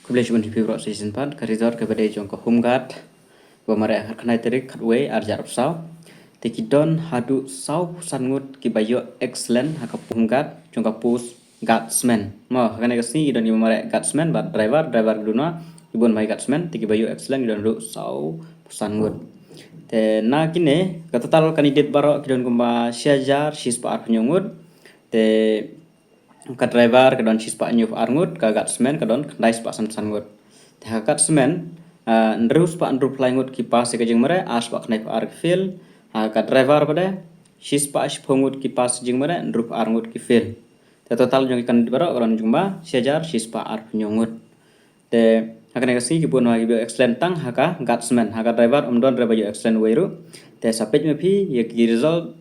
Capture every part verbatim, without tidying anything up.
Khublei shibun ïa phi baroh sa shisien pat. Ka result kaba dei jong ka Home Guard ba mareh ha ka khyndai tarik khatwei arhajar arphew saw. Te ki don haduh sawphew san ngut kiba ïoh excellent ha ka Home Guard jong ka post guardsman. Mo, ha kane ka sngi ki don kiba mareh guardsman bad driver, driver ki don, ki bun ba guardsman, te kiba ïoh excellent ki don haduh sawphew san ngut. Te na kine ka total candidate baroh ki don kumba shi hajar shispah arphew hynñiew ngut. Te ka driver ka don shispah hynñiewphew ar ngut, ka guardsman ka don khyndai spah san san ngut. Te ha ka guardsman, ah, hynriew spah hynriewphew lai ngut ki pass ïa ka jingmareh, ar spah khyndaiphew ar ki fail. Ha ka driver pat de, shispah shiphew ngut ki pass jingmareh, hynriewphew ar ngut ki fail. Te total jong ki candidate baroh ka don jong ba shi hajar shispah arphew hynñiew ngut. Te ha kane ka sngi ki bun ba ki ïoh excellent tang ha ka guardsman, ha ka driver ym don re ba ïoh excellent wei ruh. Te sa peit ma phi ïa ki result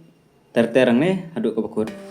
ter ter hangne haduh kaba kut.